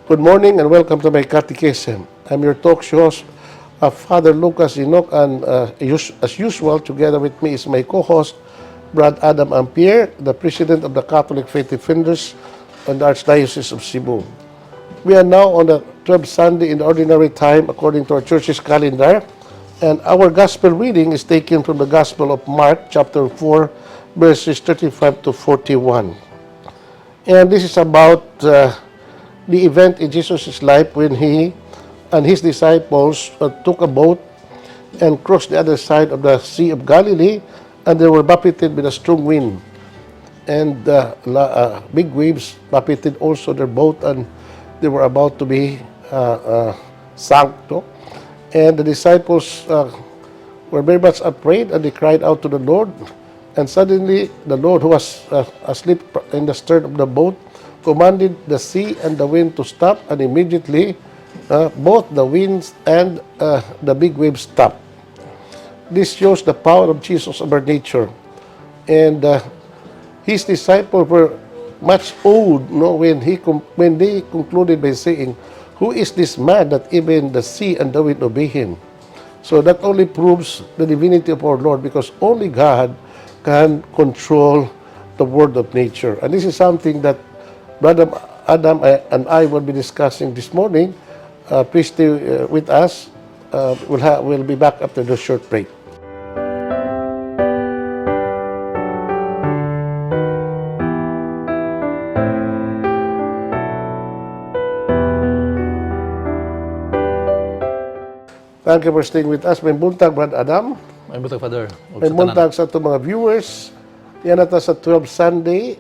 Good morning and welcome to my catechism. I'm your talk show host, Father Lucas Enoc, and as usual, together with me is my co-host, Brad Adam Ampere, the President of the Catholic Faith Defenders and the Archdiocese of Cebu. We are now on the 12th Sunday in the Ordinary Time according to our church's calendar. And our gospel reading is taken from the Gospel of Mark, chapter 4, verses 35 to 41. And this is about the event in Jesus' life when he and his disciples took a boat and crossed the other side of the Sea of Galilee, and they were buffeted with a strong wind. And big waves buffeted also their boat, and they were about to be sunk. No? And the disciples were very much afraid, and they cried out to the Lord. And suddenly, the Lord, who was asleep in the stern of the boat, commanded the sea and the wind to stop, and immediately both the winds and the big waves stopped. This shows the power of Jesus over nature. And his disciples were much awed, no, when they concluded by saying, "Who is this man that even the sea and the wind obey him?" So that only proves the divinity of our Lord, because only God can control the world of nature. And this is something that Brother Adam and I will be discussing this morning. Please stay with us. We'll be back after the short break. Thank you for staying with us. Maayong buntag, Brad Adam. Maayong buntag, Father. Ug May sa tanan. Buntag sa atong mga viewers. Naa na ta sa 12 Sunday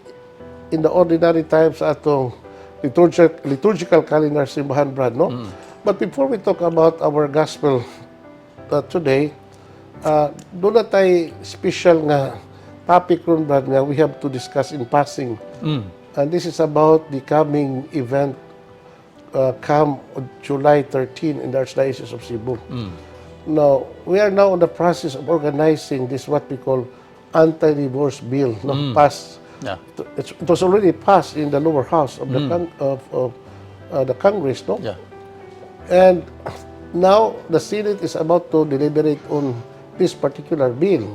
in the Ordinary Time sa atong liturgical calendar simbahan, Brad, no? But before we talk about our gospel today, duna tay special nga topic ron, Brad, nga we have to discuss in passing. And this is about the coming event come July 13 in the Archdiocese of Cebu. Now, we are now in the process of organizing this what we call anti-divorce bill, no, passed. It was already passed in the lower house of the of the Congress, no? Yeah. And now the Senate is about to deliberate on this particular bill.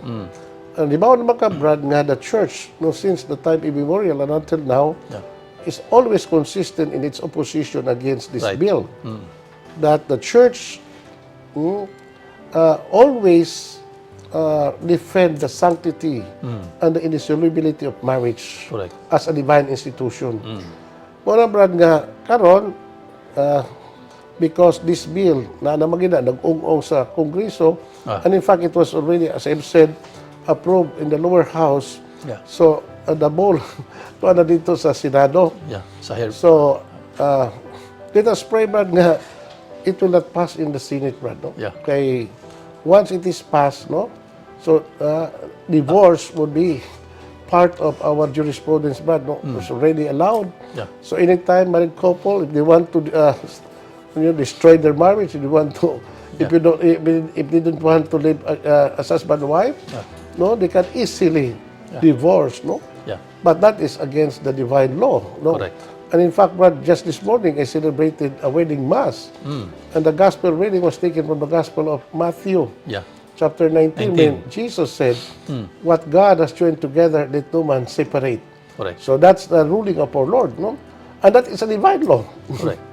And di ba naman ka, Brad, nga the church, no, since the time immemorial and until now, is always consistent in its opposition against this bill. That the church always defend the sanctity and the indissolubility of marriage Correct. As a divine institution. Mao na, Brad, nga karon because this bill na naman gina nag-ung-ong sa Kongreso and in fact it was already, as I've said, approved in the lower house. So the ball na didto sa Senado. Yeah. Sa hair. So let us pray, Brad, nga it will not pass in the Senate, Brad, no? Yeah. Kay once it is passed, no? So divorce would be part of our jurisprudence, Brad, no? It's already allowed. So anytime married couple, if they want to destroy their marriage, if they want to, if you don't, if they don't want to live as husband and wife, no, they can easily divorce, no? Yeah. But that is against the divine law, no? Correct. And in fact, Brad, just this morning I celebrated a wedding mass, and the gospel reading was taken from the Gospel of Matthew, chapter 19, 19. when Jesus said, "What God has joined together, let no man separate." Correct. So that's the ruling of our Lord, no? And that is a divine law. Correct.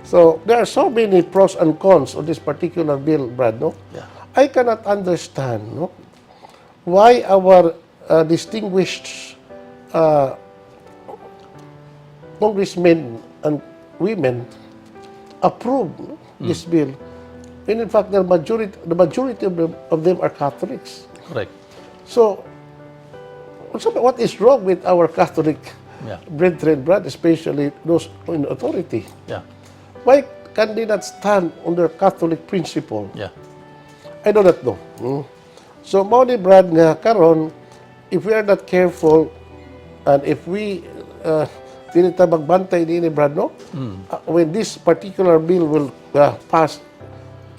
So there are so many pros and cons of this particular bill, Brad, no? Yeah. I cannot understand, no, why our distinguished congressmen and women approve, no, this bill. And in fact, the majority of them are Catholics. Correct. So, what is wrong with our Catholic brethren, Brad, especially those in authority? Yeah. Why can they not stand on their Catholic principle? Yeah. I do not know. So, mao ni, Brad, nga karon, if we are not careful and if we dili ta magbantay niini, Brad, no? When this particular bill will pass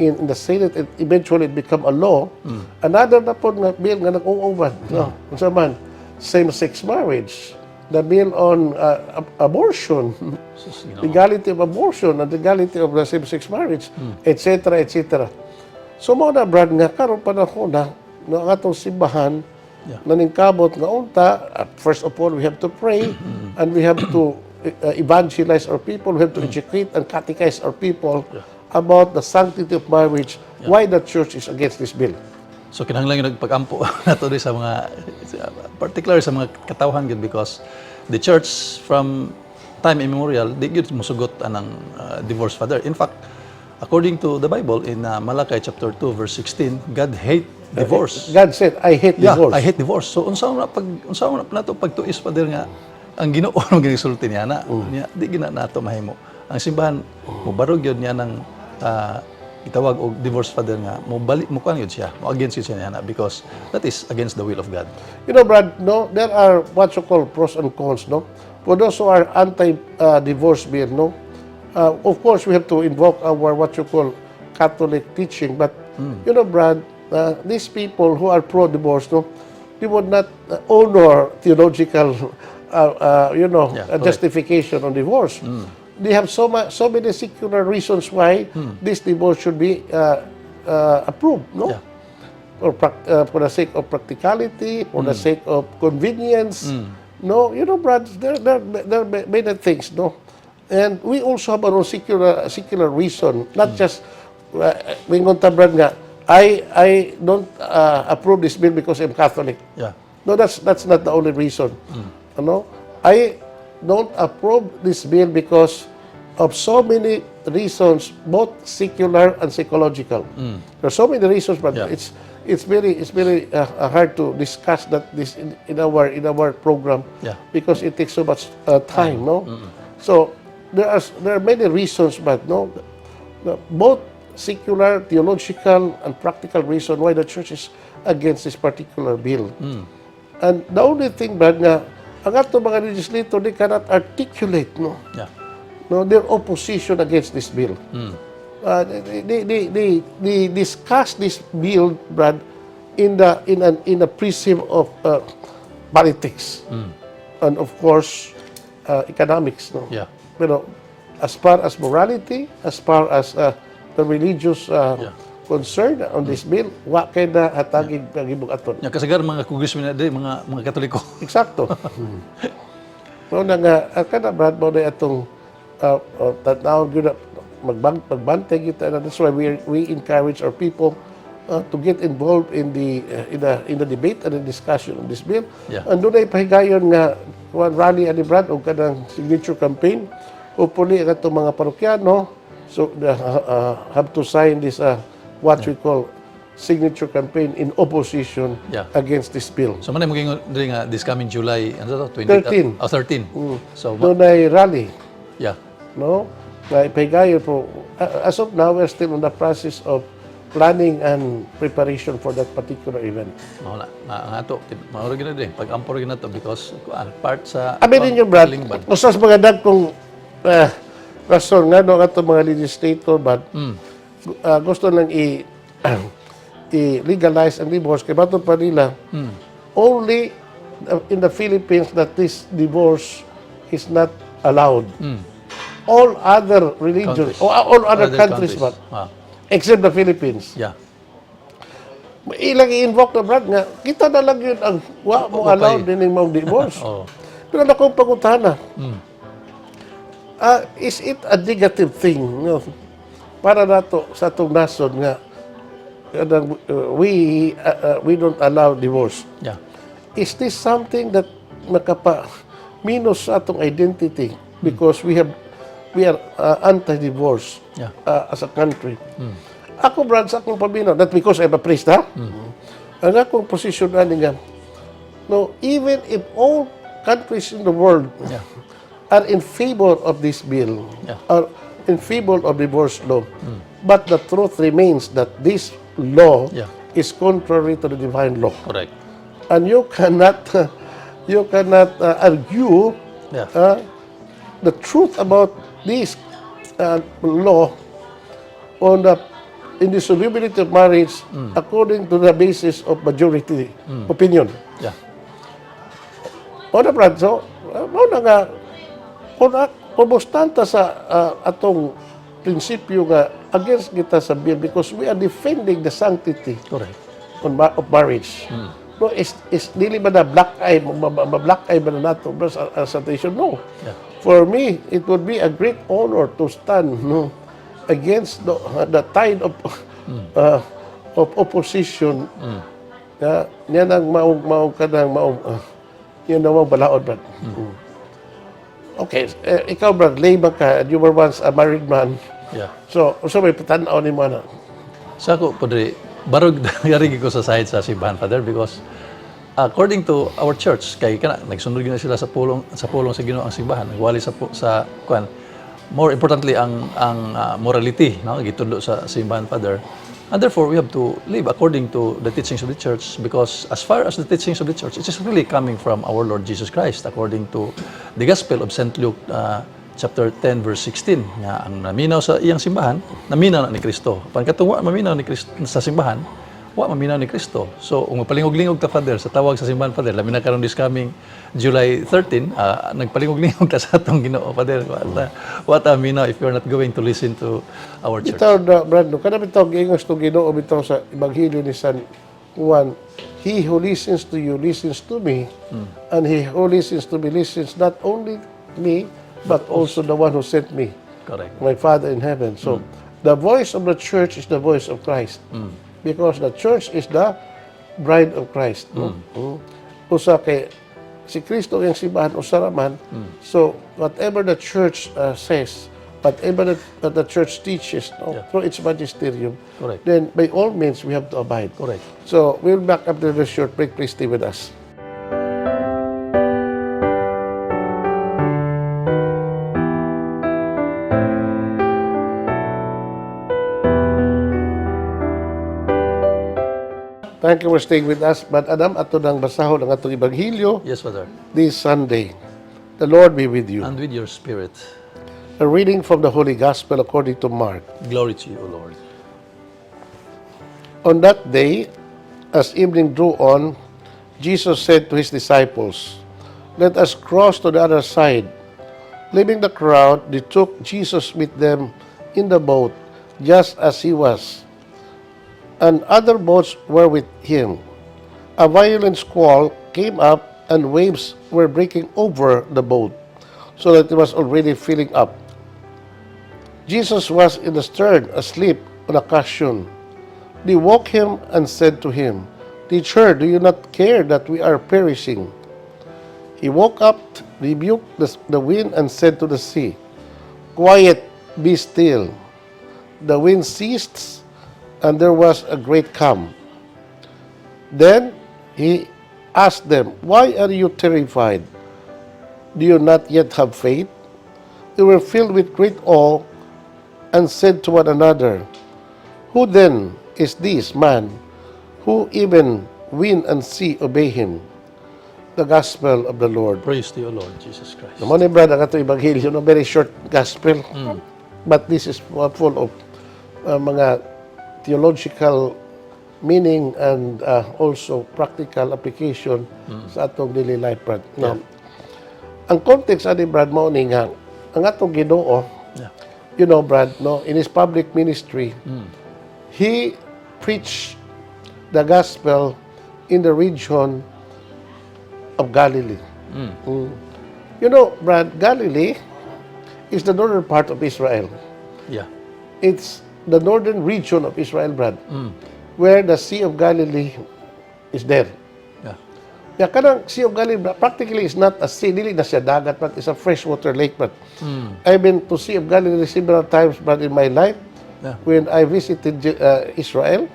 in the Senate and eventually it become a law, another na pod nga bill nga nag-ung-ong, no? Unsa man, same-sex marriage. The bill on abortion, Sus, Ginoo. Legality of abortion and legality of the same-sex marriage, etc., etc. So mao na, Brad, nga karon panahon na no, ang atong simbahan naningkamot nga unta, first of all, we have to pray and we have to evangelize our people, we have to educate and catechize our people about the sanctity of marriage, why the church is against this bill. So kinahanglan gyud pag-ampo nato di sa mga, particular sa mga katawhan gyud, because the church from time immemorial di gyud musugot anang divorce, Father. In fact, according to the Bible in Malachi chapter 2 verse 16, God hate divorce. God said, "I hate divorce." "I hate divorce." So unsa man nato pagtuis, Father, nga ang Ginoo ang ginisulti niya na niya di gina nato mahimo. Ang simbahan mobarog gyud niya ng gitawag og divorce, Father, nga mo balik mo kuan gyud siya, mo against gyud siya niya na because that is against the will of God. Brad, no, there are what you call pros and cons, no? For those who are anti-divorce bill, no, of course, we have to invoke our what you call Catholic teaching. But, Brad, these people who are pro-divorce, no, they would not honor theological justification on divorce. They have so much, so many secular reasons why this divorce should be approved, no? Yeah. Or for the sake of practicality, for the sake of convenience. No, Brad, there are many things, no? And we also have our own secular reason, not just, mingon ta, Brad, nga, I don't approve this bill because I'm Catholic. No, that's not the only reason. Ano? I don't approve this bill because of so many reasons, both secular and psychological. There are so many reasons, but it's very hard to discuss that this in our program because it takes so much time, no? So there are many reasons, but no, both secular, theological, and practical reason why the church is against this particular bill. And the only thing, Brad, nga, ang ato mga legislator, they cannot articulate, no, no, their opposition against this bill. They discuss this bill, Brad, in a prism of politics and of course economics, no. Pero as far as morality, as far as the religious concern on this bill, wa kay na hatagig pagibug-aton. Ya, kasagaran mga congressmen na diri mga Katoliko. Eksakto. Mao na nga, kana, Brad, mao na atong tan-awon gyud na magbantay kita na. That's why we encourage our people to get involved in the debate and the discussion of this bill. And dunay pahigayon nga one rally ani, Brad, og kanang signature campaign. Hopefully ang atong mga parokyano so have to sign this what we call signature campaign in opposition against this bill. So man mo diri nga this coming July ano to, 20? 13. Oh, 13. So Dunay rally, no? Na ipahigayon po. As of now, we're still in the process of planning and preparation for that particular event. Mao na nga ang ato mao ra gyud na diri pag-ampo ra gyud nato because kuan part sa Abi ninyo, Brad, lingban. usa sa mga dagkong rason nga no, ato mga legislator but gusto lang i-legalize ang divorce kay batok pa nila only in the Philippines that this divorce is not allowed. All other religions, Countries. or all other countries, but except the Philippines. Ilang i-invoke na, Brad, nga kita na lang gyud ang wa mo Wa allow pa eh. dining mao divorce. Pero akong pangutana, is it a negative thing, no, para nato sa atong nasod nga kanang, we don't allow divorce? Is this something that makapa minus sa atong identity because we are anti-divorce as a country? Ako, Brad, sa akong paminaw, not because I'm a priest, ha? Ang akong posisyon ani nga, no, even if all countries in the world are in favor of this bill, are in favor of divorce law, but the truth remains that this law is contrary to the divine law. Correct. And you cannot argue the truth about this law on the indissolubility of marriage according to the basis of majority opinion. O na, Brad, so, Mao na nga kung mostanta sa atong prinsipyo nga against kita sa bill because we are defending the sanctity Correct. of marriage. No, is dili ba na black eye, ma black eye ba na nato ba sa nation? No. For me, it would be a great honor to stand, no, against the tide of opposition. Ya, niya nang maong maong kanang maong yan ang maong balaod, Brad. Okay, eh, ikaw, Brad, layman ka and you were once a married man. So, unsa may patan-aw nimo ana? Sa ako, Padre, barog yari ko sa side sa simbahan, Father, because according to our church, kay kana nagsunod gyud na sila sa pulong sa Ginoo ang simbahan, nagwali sa kuan. More importantly ang morality, no, gitudlo sa simbahan, Father. And therefore we have to live according to the teachings of the church because as far as the teachings of the church, it is really coming from our Lord Jesus Christ according to the Gospel of St. Luke, chapter 10 verse 16, nga ang naminaw sa iyang simbahan, naminaw na ni Kristo. Pan katong wa maminaw ni Kristo sa simbahan, wa maminaw ni Kristo. So kung mapalingog-lingog ta, Father, sa tawag sa simbahan, Father, labi na karon this coming July 13, nagpalingog-lingog ta sa atong Ginoo, Father. What a minaw if you're not going to listen to our church. Bitaw na, Brad, no, kada bitaw giingon sa Ginoo bitaw sa Ebanghelyo ni San Juan, "He who listens to you listens to me, and he who listens to me listens not only me, but also the one who sent me, Correct. My Father in heaven." So, the voice of the church is the voice of Christ. Because the church is the bride of Christ. No? Usa kay si Kristo ang simbahan, usa ra man. So, whatever the church says, whatever that the church teaches, no, through its magisterium, Correct. Then by all means we have to abide. Correct. So, we'll back after this short break. Please stay with us. Thank you for staying with us. But Adam, ato nang basahon ang atong Ebanghelyo Yes, Father. This Sunday. The Lord be with you. And with your spirit. A reading from the Holy Gospel according to Mark. Glory to you, O Lord. On that day, as evening drew on, Jesus said to his disciples, "Let us cross to the other side." Leaving the crowd, they took Jesus with them in the boat, just as he was. And other boats were with him. A violent squall came up, and waves were breaking over the boat, so that it was already filling up. Jesus was in the stern, asleep on a cushion. They woke him and said to him, "Teacher, do you not care that we are perishing?" He woke up, rebuked the wind, and said to the sea, "Quiet, be still." The wind ceased, and there was a great calm. Then he asked them, "Why are you terrified? Do you not yet have faith?" They were filled with great awe and said to one another, "Who then is this man who even wind and sea obey him?" The Gospel of the Lord. Praise to you, Lord Jesus Christ. Mao ni, Brad, ang ato Ebanghelyo, no, very short gospel. But this is full of mga theological meaning and also practical application sa atong daily life, Brad. No? Ang context ani, Brad, mao ni nga ang atong Ginoo, Brad, no, in his public ministry, he preached the gospel in the region of Galilee. Brad, Galilee is the northern part of Israel. It's the northern region of Israel, Brad, where the Sea of Galilee is there. Yeah, kanang Sea of Galilee, Brad, practically is not a sea, dili na siya dagat, but it's a freshwater lake. But I've been to Sea of Galilee several times, but in my life, when I visited Israel,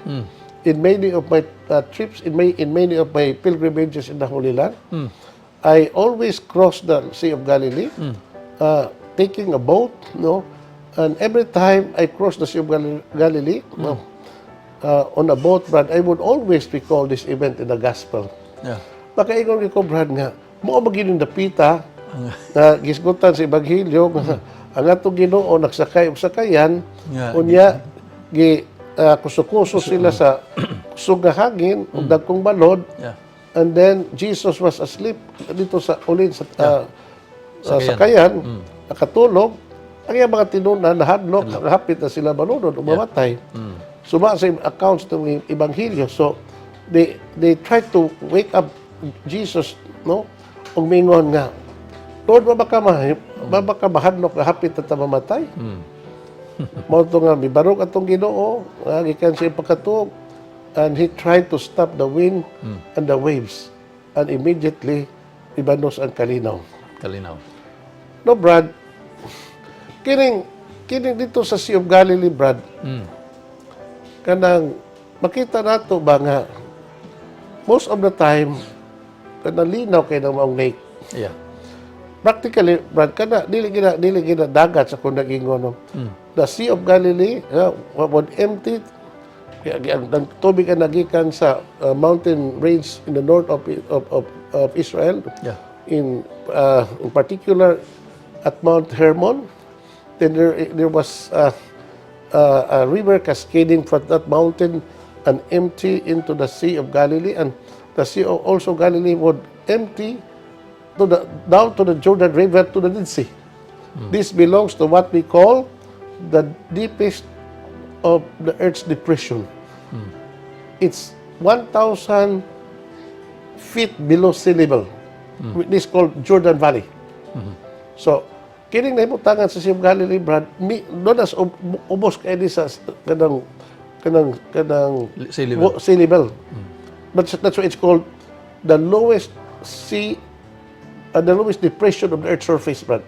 in many of my trips, in many of my pilgrimages in the Holy Land, I always cross the Sea of Galilee, taking a boat, no, and every time I cross the Sea of Galilee, no, on a boat, Brad, I would always recall this event in the Gospel. Makaingon ko, Brad, nga, mao ba gyud yung dapita na gisgutan sa Ebanghelyo nga ang atong Ginoo nagsakay og sakayan, unya gi kuso-kuso sila sa kusog nga hangin ug dagkong balod, and then Jesus was asleep dito sa ulin sa sakayan, nakatulog, ang iyang mga tinunan, nahadlok, hapit na sila malunod o mamatay. Suma sa accounts ng Ebanghelyo. So, they try to wake up Jesus, no? Ug mingon nga, "Lord, wa ba ka mahadlok nga hapit na ta mamatay?" Mao to nga mibarog atong Ginoo, nga gikan sa pagkatuog, and he tried to stop the wind and the waves. And immediately, ibanos ang kalinaw. Kalinaw. No, Brad, kining dito sa Sea of Galilee, Brad, kanang makita nato ba nga most of the time kanang linaw kay ng maong lake. Practically, Brad, kana dili gina dagat sa kung nagingon, no. The Sea of Galilee would empty ang tubig ang nagikan sa mountain range in the north of Israel. In particular at Mount Hermon. Then there was a river cascading from that mountain and empty into the Sea of Galilee, and the Sea of also Galilee would empty to the down to the Jordan River to the Dead Sea. This belongs to what we call the deepest of the Earth's depression. It's 1,000 feet below sea level. This is called Jordan Valley. So, kining nahimutangan sa Sea of Galilee, Brad, mi, doon as ubos kay di sa kanang Sea level. Sea level. But that's why it's called the lowest sea, the lowest depression of the Earth's surface, Brad.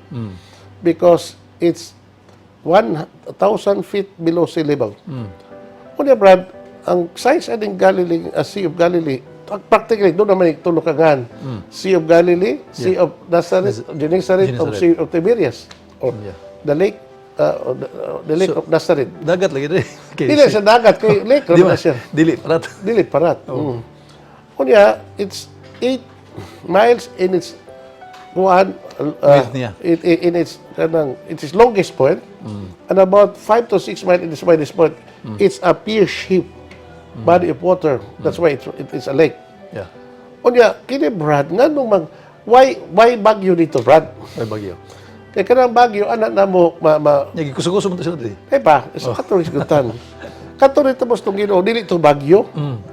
Because it's 1,000 feet below sea level. Unya, Brad, ang size aning Galilee, Sea of Galilee, practically, doon naman yung tulukangan. Sea of Galilee, Sea of Nazareth, Gennesaret, of Gennesaret. Sea of Tiberias. Or the lake, or the lake of Nazareth. Dagat lagi diri. Okay. Dili sa dagat, kay lake Di raman ba? na siya. Dili parat. Dili parat. Unya, it's 8 miles in its kuan Width niya. In its kanang its longest point and about 5 to 6 miles in its widest point. It's a pear-shaped body of water. That's why it is a lake. Unya, kini, Brad, nganong mag why bagyo dito, Brad? Ay, bagyo. Kay kanang bagyo ana na mo ma, ma Nya gikuso-kuso mo to sila diri. Eh pa, sa oh. Katong isgutan. Kato rito mo itong Ginoo, dili to bagyo.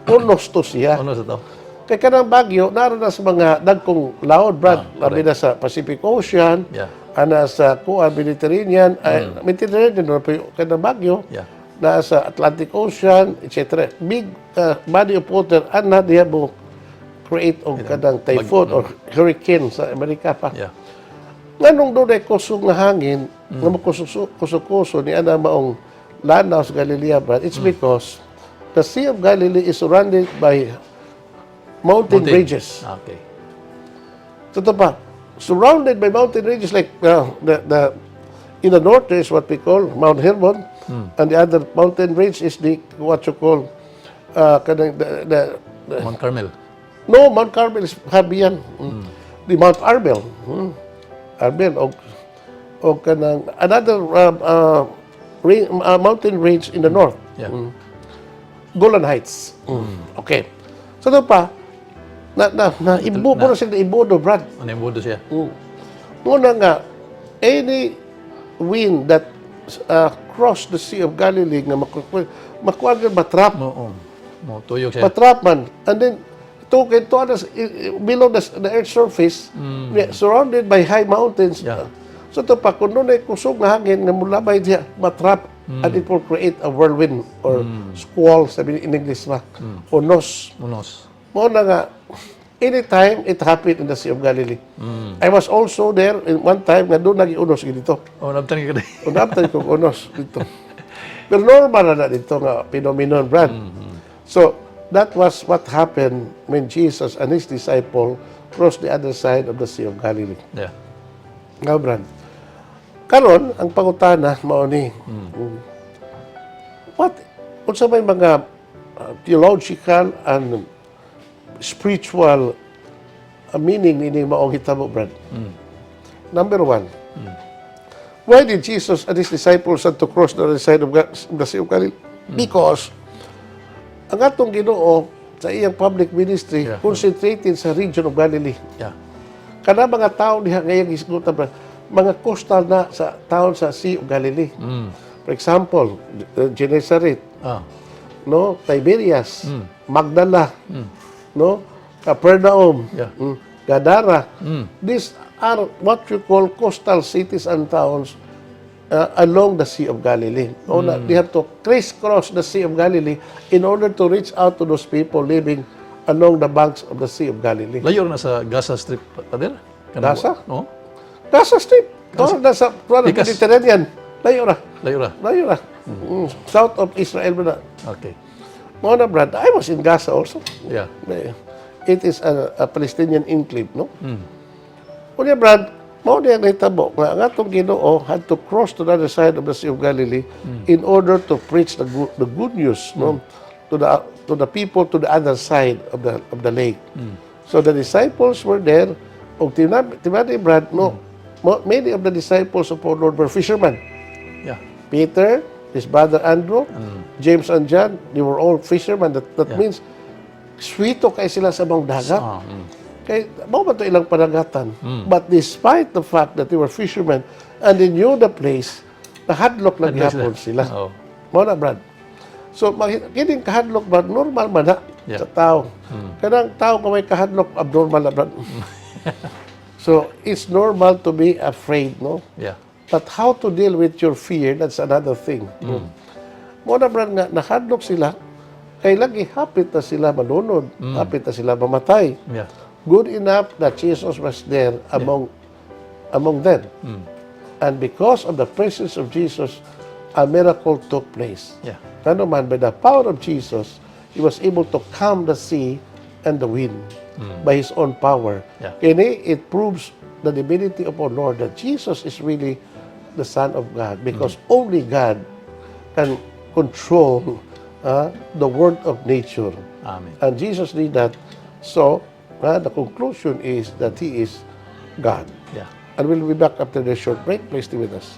Unos to siya. Ano sa to? Kay kanang bagyo, naroon na sa mga dagkong laod, Brad. Labi na sa Pacific Ocean, ana sa kuan Mediterranean, ay, Mediterranean na po yung kanang bagyo. Na sa Atlantic Ocean, etc. Big body of water, ana diya mo create og kanang typhoon or hurricane sa Amerika pa. Nganong doon ay kusog nga hangin, nga makuso-kuso ni ana maong lanaw sa Galilea, Brad, it's because the Sea of Galilee is surrounded by mountain Mountain. Ranges. Totoo pa, surrounded by mountain ranges like the in the north there is what we call Mount Hermon, and the other mountain range is the what you call kanang the Mount Carmel. No, Mount Carmel is habiyan. The Mount Arbel. Arbel og kanang another mountain range in the north. Golan Heights. Okay. So ito pa, na ibu, na sila ibudo, Brad. Ano yung budo siya? Muna nga, any wind that cross the Sea of Galilee nga makuha matrap. Mo, oh. Mo tuyok siya. Matrap man. And then, ito, ito, below the earth's surface, surrounded by high mountains. So ito pa, kung doon ay kusog nga hangin, nga mulabay diya, matrap, and it will create a whirlwind or squall, sabi in English ba, unos. Unos. Mao na nga, anytime it happened in the Sea of Galilee. I was also there in one time nga doon nag-unos dito. Oh, nabtan ka diri. Unabtan ko unos dito. Pero normal na na dito nga phenomenon, Brad. So, that was what happened when Jesus and his disciple crossed the other side of the Sea of Galilee. Nga, Brad. Karon, ang pangutana mao ni. What unsa may mga theological and spiritual meaning ini maong hitabo, Brad? Number one, why did Jesus and his disciples had to cross the other side of the Sea of Galilee? Because ang atong Ginoo sa iyang public ministry concentrated sa region of Galilee. Kana mga tao diha ngayon gisgutan, Brad, mga coastal na sa town sa Sea of Galilee. For example, Gennesaret, no, Tiberias, Magdala, no, Capernaum, Gadara. These are what you call coastal cities and towns along the Sea of Galilee. No, na, they have to crisscross the Sea of Galilee in order to reach out to those people living along the banks of the Sea of Galilee. Layo na sa Gaza Strip, Father? Kanang- Gaza? No? Gaza Strip. Gaza. Nasa Mediterranean. Layo ra. Layo ra. Layo ra. South of Israel ba na. Mao na, Brad, I was in Gaza also. It is a Palestinian enclave, no? Unya, Brad, mao niya nahitabo nga ang atong Ginoo had to cross to the other side of the Sea of Galilee in order to preach the good news, no, to the people to the other side of the lake. So the disciples were there. Og tinami, Brad, no, many of the disciples of our Lord were fishermen. Peter, his brother Andrew, James and John, they were all fishermen. That means, swito kay sila sa mga dagat. Kay, mao ba to ilang panagatan? But despite the fact that they were fishermen and they knew the place, nahadlok lang Nahadlok gihapon sila. Mao na, Brad. So, kining kahadlok, Brad, normal man na sa tao. Kanang tao kung may kahadlok, abnormal na, Brad. So, it's normal to be afraid, no? Yeah. But how to deal with your fear, that's another thing. Mao na, Brad, nga, nahadlok sila, kay lagi hapit na sila malunod, hapit na sila mamatay. Good enough that Jesus was there among them. And because of the presence of Jesus, a miracle took place. Ngano man, by the power of Jesus, he was able to calm the sea and the wind by his own power. Kini, it proves the divinity of our Lord, that Jesus is really the Son of God, because only God can control the world of nature. Amen. And Jesus did that. So, the conclusion is that He is God. And we'll be back after this short break. Please stay with us.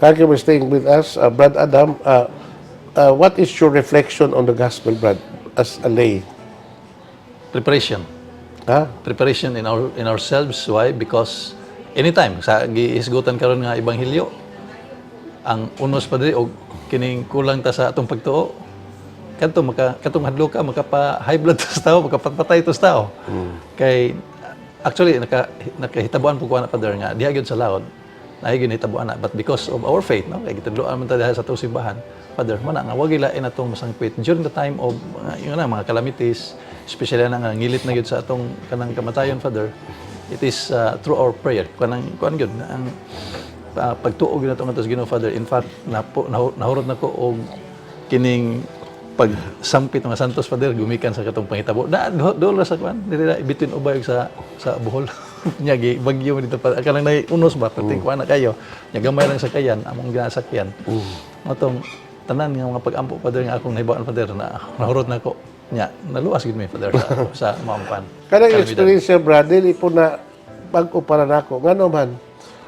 Thank you for staying with us. Brad Adam, what is your reflection on the gospel, Brad, as a lay? Preparation. Ha? Preparation in ourselves. Why? Because anytime sa gihisgutan karon nga ebanghelyo, ang unos pa diri og kining kulang ta sa atong pagtuo, kadto maka katong hadlo ka, makapa high blood ta sa tao, makapatpatay to sa tao. Kay actually nakahitabuan po ko ana, Father, nga diha gyud sa laod naay gyud nahitabuan na, but because of our faith, no, kay gitudloan man ta diha sa atong simbahan, Father, man nga wag lain atong masangpit during the time of yun na, mga calamities, especially na nga ngilit na gyud sa atong kanang kamatayon, Father. It is through our prayer, kanang kuan gyud ang pagtuo gyud nato ngadto sa Ginoo, Father. In fact, napo nahurot nako og kining pagsampit mga santos, Father, gumikan sa katong panghitabo na do ra sa kuan diri ra between Ubay ug sa Bohol. Nya gi bagyo man dito pa kanang nay unos ba pati kuan na kayo nya, gamay lang sakayan among ginasakyan. Mao tong tanan nga mga pag-ampo, Father, nga akong nahibaw-an, Father, na nahurot nako nya naluwas gid mi, Father, sa maong kuan Kanang kalamidad. experience, Brad, dili po na bag-o para nako. Ngano man,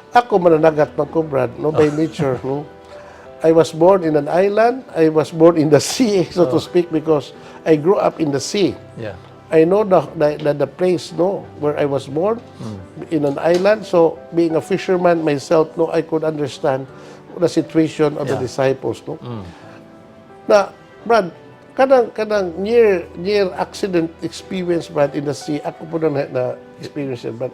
ako mananagat man ko, Brad, no, by nature, no. I was born in an island. I was born in the sea, so to speak, because I grew up in the sea. I know the place, no, where I was born, in an island. So, being a fisherman myself, no, I could understand the situation of the disciples, no. Na, Brad, kanang near accident experience, Brad, in the sea, ako po na experience yan, Brad.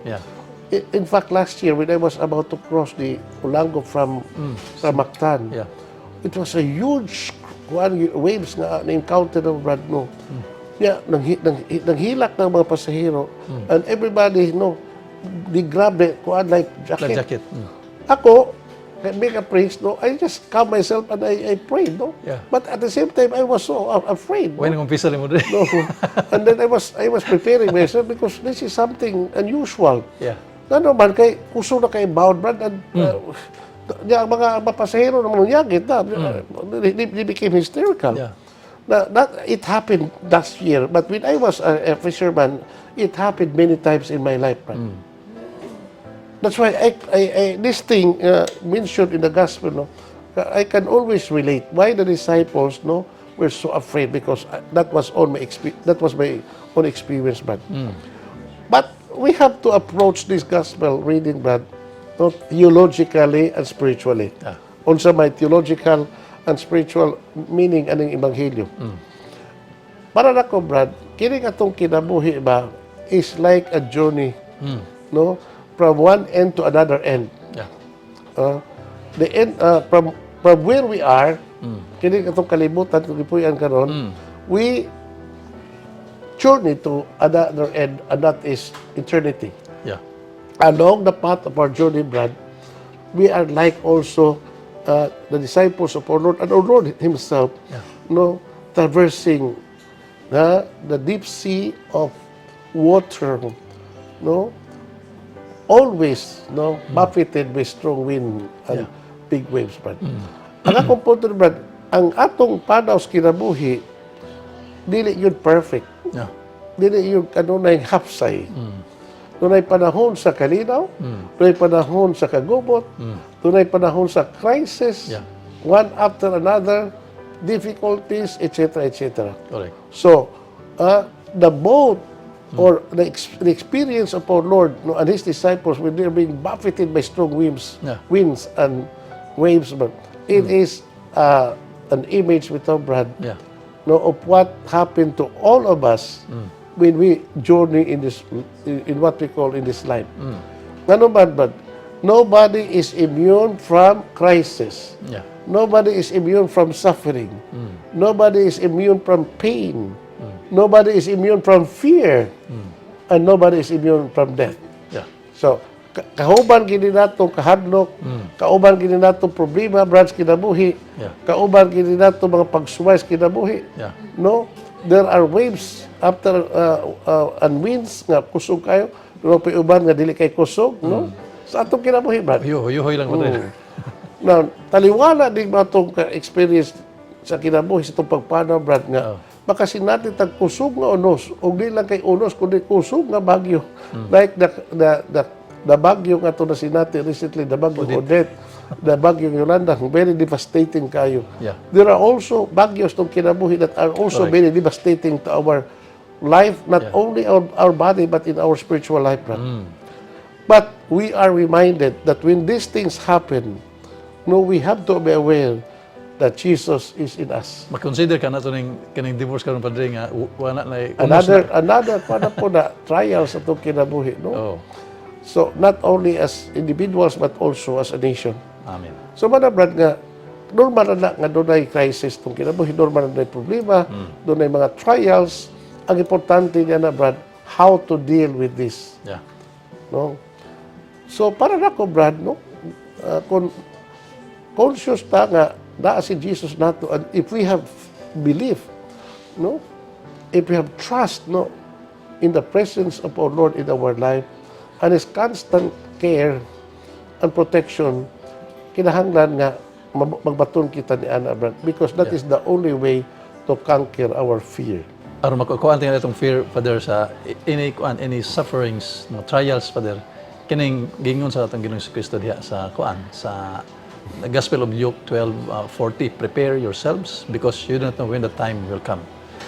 In fact, last year, when I was about to cross the Olango from Mactan, it was a huge kuan, waves nga na-encounter ng Brad, no. Yeah, nanghilak ng mga pasahero and everybody, no, di grabe, kuan, like jacket. Life jacket. Ako, being a priest, no, I just calm myself and I prayed, no. But at the same time, I was so afraid. Why nang umpisa mo diri? No. And then I was preparing myself because this is something unusual. Ngano man kay kusog na kay bound, Brad, and ang mga pasahero na mangyagit na they became hysterical. Na, that it happened last year, but when I was a fisherman, it happened many times in my life, Brad. That's why I this thing mentioned in the gospel, no, I can always relate why the disciples, no, were so afraid because that was my own experience, Brad. But we have to approach this gospel reading, Brad, no, theologically and spiritually. Unsa may theological and spiritual meaning aning ebanghelyo? Para nako, Brad, kini atong kinabuhi ba is like a journey, no, from one end to another end. The end from where we are, kini atong kalibutan kung gipuy-an karon, we journey to another end, and that is eternity. Along the path of our journey, Brad, we are like also the disciples of our Lord and our Lord Himself, no, traversing the deep sea of water, no, always, no, buffeted by strong wind and big waves, Brad. Ang akong punto, Brad, ang atong panaw sa kinabuhi, dili gyud perfect. Dili gyud kanunay hapsay. Dunay panahon sa kalinaw, dunay panahon sa kagubot, dunay panahon sa crisis, one after another, difficulties, etc., etc. Correct. So, the boat or the experience of our Lord, no, and His disciples when they're being buffeted by strong winds, winds and waves, but it is an image with our Brad, no, of what happened to all of us when we journey in what we call in this life. Ngano man, but nobody is immune from crisis. Nobody is immune from suffering. Nobody is immune from pain. Nobody is immune from fear. And nobody is immune from death. So, kauban gyud nato kahadlok, kauban gyud nato problema, Brad, kinabuhi, kauban gyud nato mga pagsuway sa kinabuhi. No? There are waves after and winds nga kusog kayo, pero may uban nga dili kay kusog, no? Sa atong kinabuhi, Brad. Huyuhoy lang po. Now, taliwala din ba itong experience sa kinabuhi sa itong pagpanaw, Brad, nga makasinati tag kusog nga unos, ug di lang kay unos, kundi kusog nga bagyo. Like the bagyo nga ito na sinati recently, the Bagyo Odette, the Bagyo Yolanda, very devastating kayo. There are also bagyos tong kinabuhi that are also very devastating to our life, not only our body, but in our spiritual life, Brad. But we are reminded that when these things happen, no, we have to be aware that Jesus is in us. Makonsider ka na ito ning kaning divorce karon, Padre, nga wala na unos. Another para po na trials sa itong kinabuhi, no? Oh. So, not only as individuals, but also as a nation. Amen. So, mana, Brad, nga, normal na nga dunay crisis itong kinabuhi, normal na dunay problema, dunay mga trials. Ang importante niya na, Brad, how to deal with this. No? So para nako, Brad, no, kung conscious ta nga naa si Jesus nato and if we have belief, no, if we have trust, no, in the presence of our Lord in our life and His constant care and protection, kinahanglan nga magbaton kita ni ana, Brad, because that is the only way to conquer our fear. Aron makukuan tinggal itong fear, Father, sa any kuan, any sufferings, mga trials, Father, kining gingon sa atong Ginoong Kristo diha sa kuan sa the Gospel of Luke 12:40, "Prepare yourselves because you don't know when the time will come."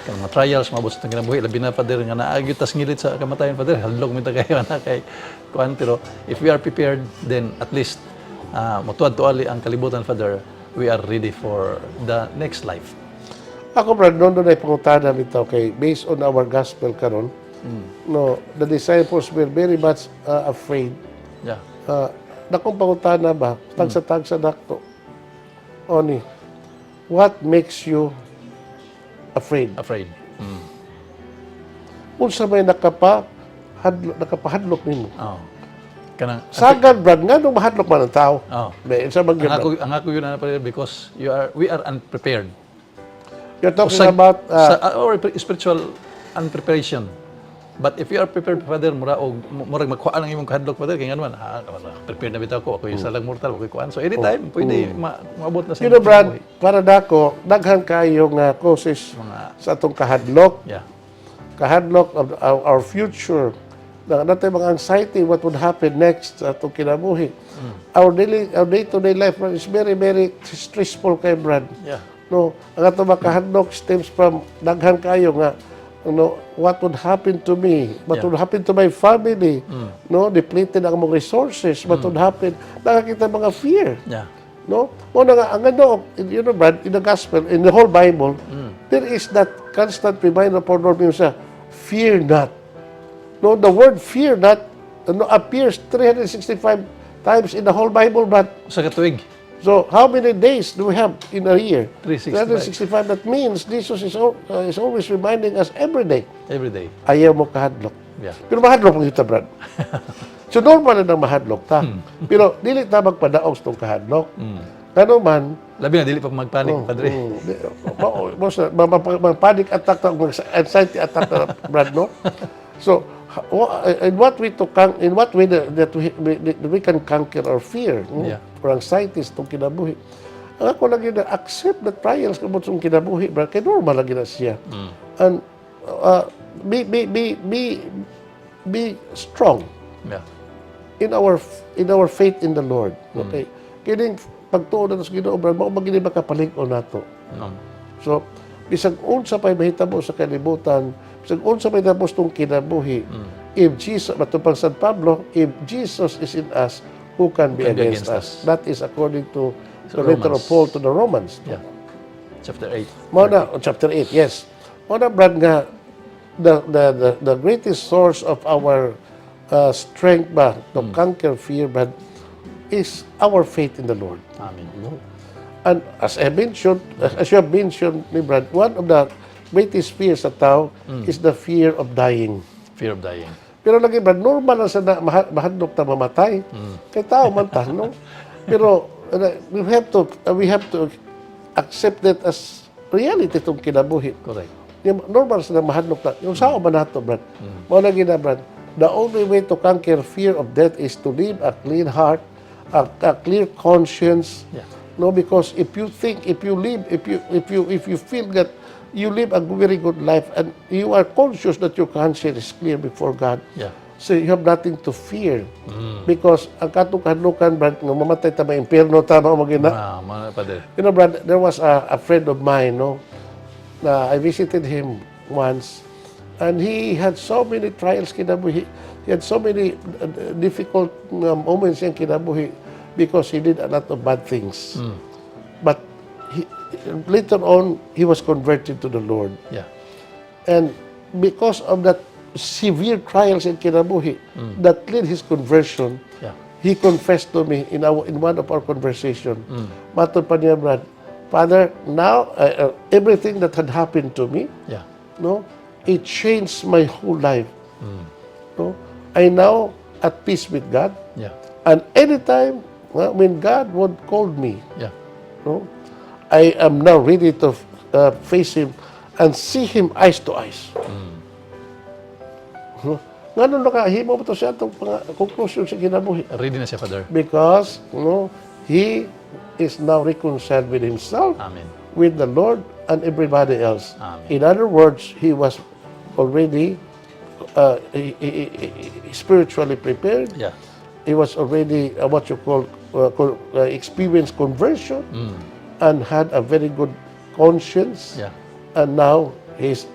Kanang mga trials maabot sa atong kinabuhi, labi na, Father, nga naa gyud tas ngilit sa kamatayon, Father, hadlok mi ta kayo na kay kuan, pero if we are prepared, then at least motuad tuali ang kalibutan, Father, we are ready for the next life. Ako, Brad, noon doon ay pangutana bitaw kay based on our gospel karon, no, the disciples were very much afraid. Nakong pangutana ba, tagsa-tagsa dakto. Oni, what makes you afraid? Afraid. Unsa may nakapahadlok nimo? Oh. Kanang Sagad, Brad, nga nung mahadlok man ang tao. May isa man gyud, Ang Brad. Ako gyud na pala because you are we are unprepared. You're talking about Sa, or spiritual unpreparation. But if you are prepared, Father, mura og murag magkuha ang imong kahadlok, Father, kay ngano man, prepared na bitaw ko, ako isa lang mortal, ako kuan. So anytime pwede maabot na sa You know, imong Brad, kinabuhi. Para nako, daghan kayo nga causes Mga sa atong kahadlok. Kahadlok of our future, Na naa tay mga anxiety what would happen next sa atong kinabuhi. Our day-to-day life, Brad, is very, very stressful kay, Brad. No, ang ato makahadlok stems from daghan kayo nga no, what would happen to me, what would happen to my family, no, depleted ang mga resources, what would happen, nakakita mga fear. No? Mao na nga, ang ano, Brad, in the gospel, in the whole Bible, there is that constant reminder for Lord sa "Fear not." No, the word "fear not," ano, appears 365 times in the whole Bible, Brad. Sa katuig. So, how many days do we have in a year? 365. 365. That means Jesus is always reminding us every day, Every day. Ayaw mo kahadlok. Pero mahadlok mo kita, Brad. So, normal na nang mahadlok ta. Pero dili ta magpadaog sa itong kahadlok. Ngano man, Labi na dili pa magpanik, Padre. Mag-panic attack ta, mag-anxiety attack ta, Brad, no? So, in what way that we can conquer our fear, no? Or anxieties itong kinabuhi? Ang ako lang yun, accept the trials kabot sa kinabuhi, Brad, kay normal lagi na siya. And be strong in our faith in the Lord. Okay? Kining pagtuo nato sa Ginoo, Brad, mao man gini makapalig-on nato. No. So, bisag unsa pa'y mahitabo sa kalibutan, bisag unsa pa'y mahitabo sa itong kinabuhi, if Jesus, matupang San Pablo, if Jesus is in us, who can be Can be against against us? That is according to the So, letter of Romans. Paul to the Romans. Yeah. Chapter 8. Mao na, chapter 8, yes. Mao na, Brad, nga, the greatest source of our strength ba, to conquer fear, Brad, is our faith in the Lord. Amen. And as you have mentioned, ni Brad, one of the greatest fears sa tao is the fear of dying. Fear of dying. Pero lagi, Brad, normal lang sa na, mahadlok ta mamatay. Kay tao man ta, no? Pero we have to accept that as reality itong kinabuhi. Correct. Yung normal sa na mahadlok ta. Yung sao man nato, Brad? Mao lagi na, Brad, the only way to conquer fear of death is to live a clean heart, a clear conscience. No, because if you think, if you live, if you feel that you live a very good life and you are conscious that your conscience is clear before God, so you have nothing to fear. Because ang katong kahadlukan, Brad, nga mamatay ta, ma-impierno ta, mao magina. Ah, mga Padre. Brad, there was a friend of mine, no, na I visited him once, and he had so many trials kinabuhi. He had so many difficult moments in kinabuhi because he did a lot of bad things. But later on, he was converted to the Lord. And because of that severe trials in kinabuhi that led his conversion, he confessed to me in one of our conversation. Matod pa niya, Brad, "Father, now everything that had happened to me, no, it changed my whole life. No, I now at peace with God, and anytime when God would call me, no, I am now ready to face Him and see Him eyes to eyes." No? Ngano nakahimo mo to siya atong mga conclusion sa kinabuhi? Ready na siya, Father. Because, no, he is now reconciled with himself, Amen. With the Lord, and everybody else. Amen. In other words, he was already spiritually prepared. He was already what you call experienced conversion and had a very good conscience. And now he's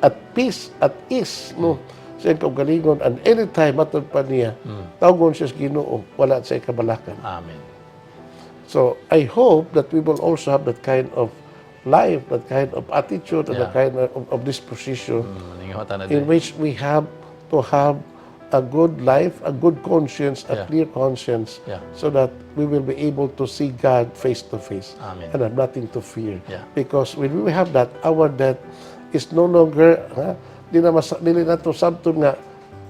at peace, at ease, no? Sa iyang kaugalingon, and anytime matod pa niya, tawgon siya sa Ginoo, wala sa kabalakan. Amen. So I hope that we will also have that kind of life, that kind of attitude, and that kind of disposition Maningaw na in din. Which we have to have a good life, a good conscience, a clear conscience, so that we will be able to see God face to face Amen. And have nothing to fear. Because when we have that, our death is no longer, ha, di na mas, dili na to sabton nga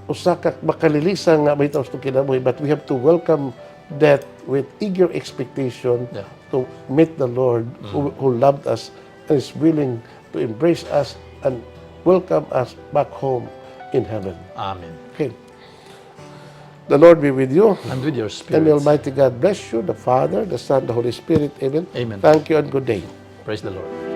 usa ka makalilisan nga mahitabo sa kinabuhi, but we have to welcome death with eager expectation to meet the Lord who loved us and is willing to embrace us and welcome us back home in heaven. Amen. Okay. The Lord be with you. And with your And spirit. may Almighty God bless you, the Father, the Son, the Holy Spirit. Amen. Amen. Thank you and good day. Praise the Lord.